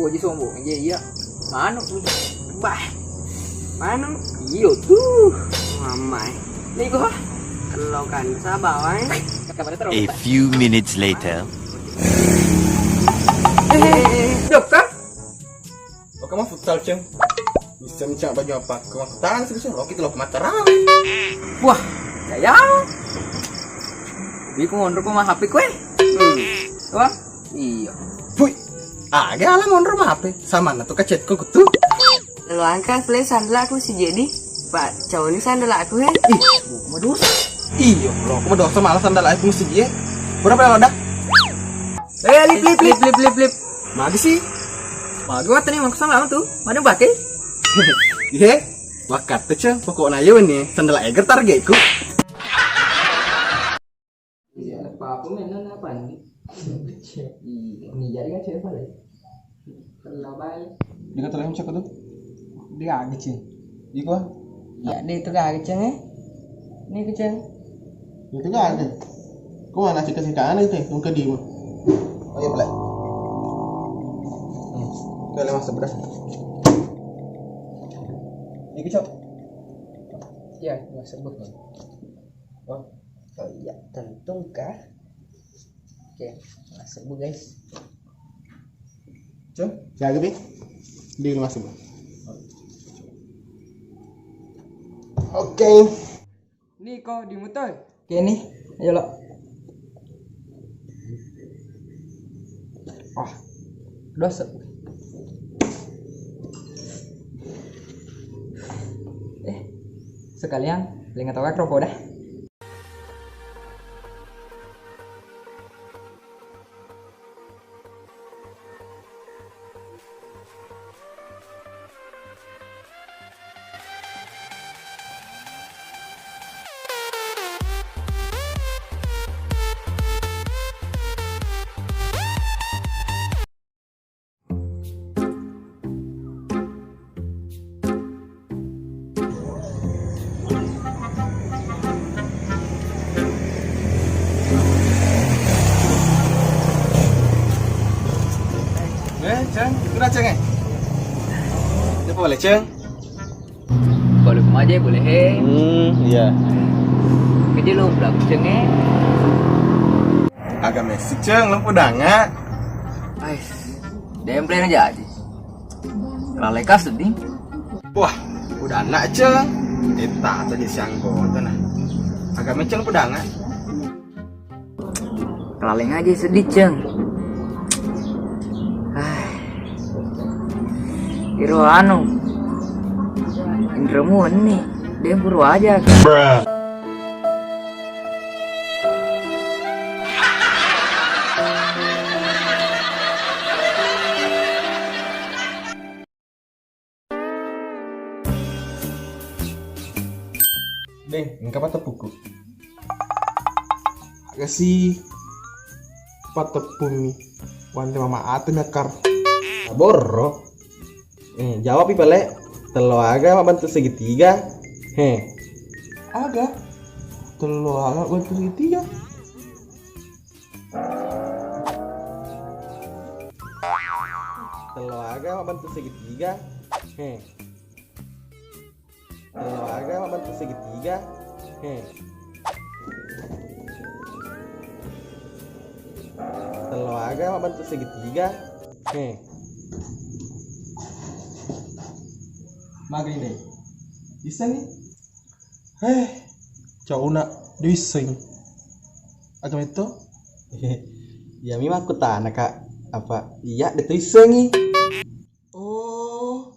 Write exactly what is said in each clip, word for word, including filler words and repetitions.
Jadi sombong aja iya. Manuk. Bah. Manuk. Iyo tuh. Mamai. Nih gua. Kalau kan sabawa. A few minutes later. Eh, dok kan? Oke, mau futsal, Ceng. Bisa mencak baju apa? Kau tahan sih, bisa. Oke, lo ke Mataram. Wah, ya. Jadi ku mondro ku mah H P ku, eh. Hmm. Wah, iya. Hui. Ah, gak ala mondro mah H P. Sama na tuh kacet ku kutu. Lo angkat play sandal aku si Jedi. Pak, cowok ini sandal aku, eh. Ih, mau dosa. Iya, lo aku mau dosa malah sandal aku mesti dia. Berapa lo dah? Eh, lip, lip, lip, lip, lip, lip. Magi sih? Magi wah tadi maksud sama tuh. Mana pakai? Iya. Wakat tuh, Ceng. Pokoknya ayo nih, sandal eger targetku. Iya, apa-apa mainan apa nih? Iya, ini jadi kan siapa deh? Kalau balik. Dia kata lain siapa tuh? Dia agak, Ceng. Iko? Ya, dia itu gak agak, Ceng, eh. Ini ke, Ceng. Itu gak ada. Kau mana sih kasih kanan itu? Yang kedua. Oh, iya, Plek. Hmm. Oke, lewat sebelah. Ini, Cok. Iya, lewat sebelah. Oh. Oh iya, tentu kah? Oke, masuk bu guys. Cok, jaga pi. Di rumah sebelah. Oke. Nih kok di motor. Oke nih, ayo lo. Wah, dosa. Eh, sekalian, lingat tau rokok dah. Eh, Ceng, kira Ceng, eh? Dia boleh, Ceng? Boleh kuma aja, boleh, he. Hmm, iya. Jadi lo belakang, Ceng, eh? Agak mesik, Ceng, lo pedanga. Ais, dempleng aja aja. Laleka sedih. Wah, udah anak, Ceng. Eta tadi siang kota nah. Agak mecel pedanga. Kelaleng aja sedih, Ceng. Ah. Iro anu. Indramu ini. Dia buru aja. Deng, engka pateppukku. Aga si pateppummi. Wante mama ate mekar. Aborro. Eh, jawab pi pale. Tello aga mabbentuk segitiga? He. Aga. Tello aga mabbentuk segitiga? Tello aga mabbentuk segitiga? He. Tello aga mabbentuk segitiga? He. Tello aga mabbentuk segitiga? He. Magai deh. Bisa nih. Heh, cauna duisseng. Aga metto? Iyami makkutana, Kak. Apa iya de' tuissengi? Oh.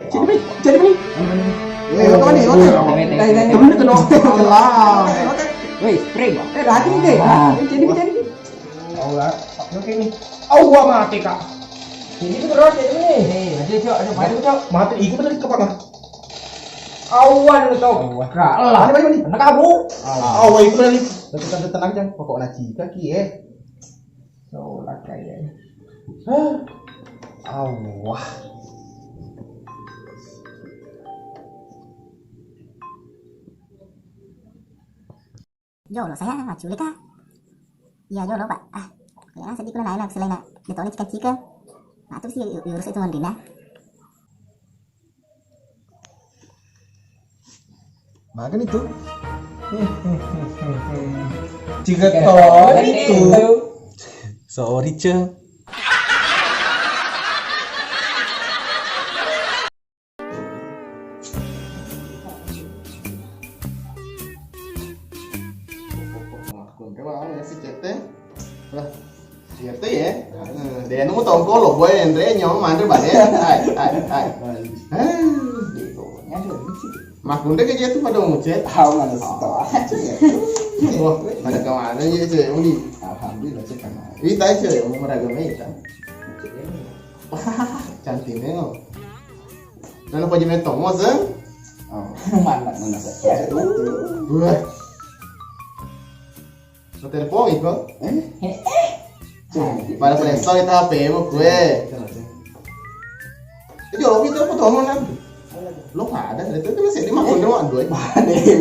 Jadi ni, jadi ni. Eh, apa ni? Apa? Dai, dai, dai. Temen tu no. Allah. Woi, spray, Bang. Eh, dah hati ni deh. Ah. Jadi ni, jadi ni. Aura, oke ni. Aura mati, Kak. Ini tu terus, jadi ni. Eh, ada, Cok, ada, mati, Cok. Mati, ikut tadi ke mana? Awan lu tau. Awan. Kalah. Mana, mana, mana? Kena kamu. Awan. Awan, itu lagi. Tenang, tenang, tenang, jangan. Pokoknya cika ki, eh. So, lakai, eh. Hah. Awan. Jolo saya maculi ka. Iya jolo, Pak. Ah, ya seddi kula naina selaina. Detoni cikeng-cikeng. Nah, terus iya, iya, urus itu mandina. Makan itu. Tiga ton itu. Sorry, Ce. Kunre bang, ya, si Cete. Lah, si Cete ya. Eh, dia nemu tongkol lo, gue Andre nyawa mandre balik. Ai, ai, ai. Eh, bego. Makunre ke dia tuh pada ngucet. Tahu mana sih, tahu aja ya. Wah, pada kemana ya, Cek? Uli. Alhamdulillah, Cek, kan. Ini tadi, Cek, mau meragam ya, kan? Cantik nih, oh. Nana paji metong, Mas, eh? Oh, mana, mana saja. Wah. Mau telepon iko? Eh? Eh, eh. Pada selesai itu H P mu kue. Itu lo itu apa tuh, Mas? Lo ada, itu kan masih di mana? Mana,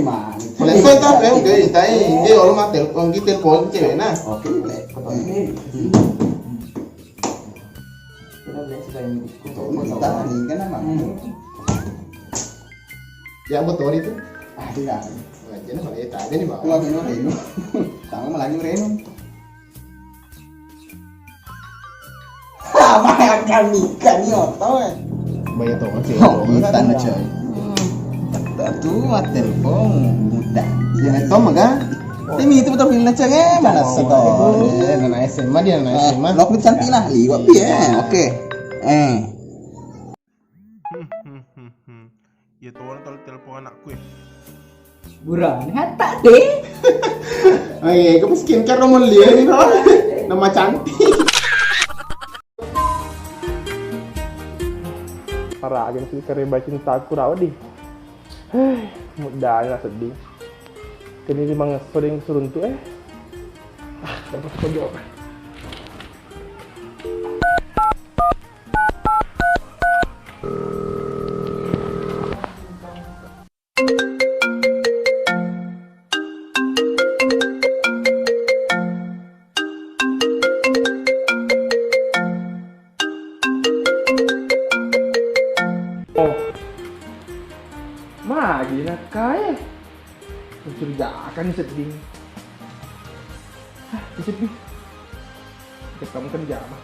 mana? Selesai itu H P mu kue, itai. Ini lo mau telepon, kita telepon cewek, nah. Oke, boleh. Hmm. Kita beli sudah ini. Betul, kita ini kan emang. Hmm. Ya, betul itu. Ah, tidak. Nah, jadi kalau kita aja nih, Bang. Kalau Reno, Reno. Sama lagi Reno. Apa yang kami kan, yo, tau, eh? Banyak tau, Cek. Oh, kita, nah, Cek. Tuh, telepon muda. Ya, itu mah, kan? Tim itu betul, Cek, eh, mana sih, tau? Eh, anak S M A dia, anak S M A. Lo cantik lah, liwat, ya, oke. Eh. Iya, tolong, tolong telepon anakku, ya. Burane hatta deh. Oh iya, kamu skincare nomor dia ini, no? Nama cantik. Parah aja sih, karena cintaku rawat deh. Heh, mudah lah sedih. Kini memang sering seruntuk, eh. Ah, dapat kejauhan. Oh. Magi nakkae? Mencurigakan nih sedding. Hah, icip nih. Cek kamu kan jama.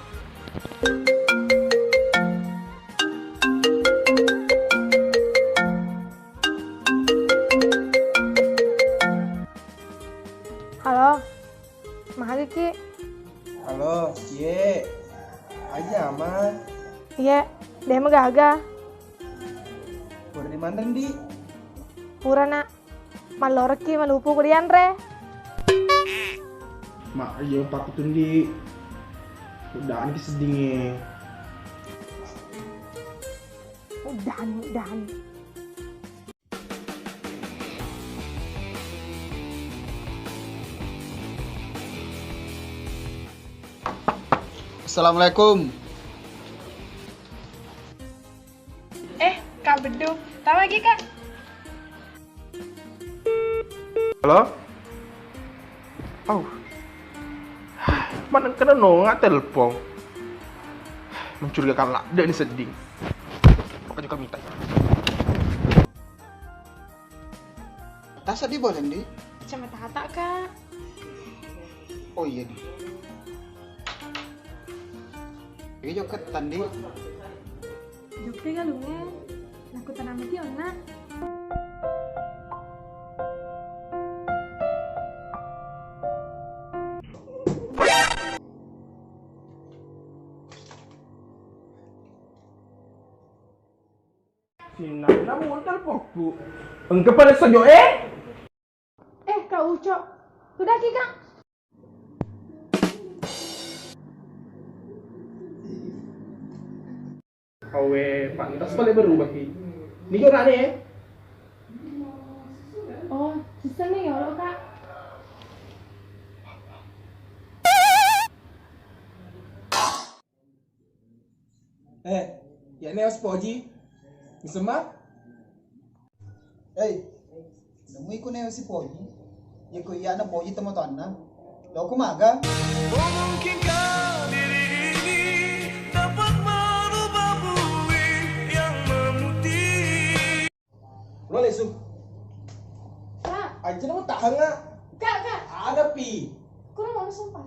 Halo, magi ki? Halo, iye. Aja, Ama. Iye, de' magaga. Pura dimanre, Ndi? Pura, Nak. Mallorokki malupu ko dianre. Mak, iya paku tundi. Udah ki seddingnge. Udah, udah. Assalamualaikum. Eh, Kak Bedung, tau lagi, Kak? Halo? Au. Mana kena nonga telepon. Mencurigakan lah, de' ni sedding. Maka juga minta. Tasa di boleh, Ndi? Kacamata, Kak. Oh iya, Ndi. Ini joket tadi. Jokke galungnge, nakkutanamaki onna. Sinnanna mutel pokku. Engka pada sojo e? Eh, Kak Ucok, tudaki, Kak. Awe, pantas pale berubah ki. Niga nane? Eh, ya ne sipoji. Misemma? Hei, nemui ku ne sipoji. Yeko iya na poji tomatoanna. Lo ku maga? Memungkinkah diri ini dapat merubah bumi yang memutih? Lo lesu. Kak. Aja lo tahan nggak? Kak, kak. Ada pi. Kurang mana sumpah.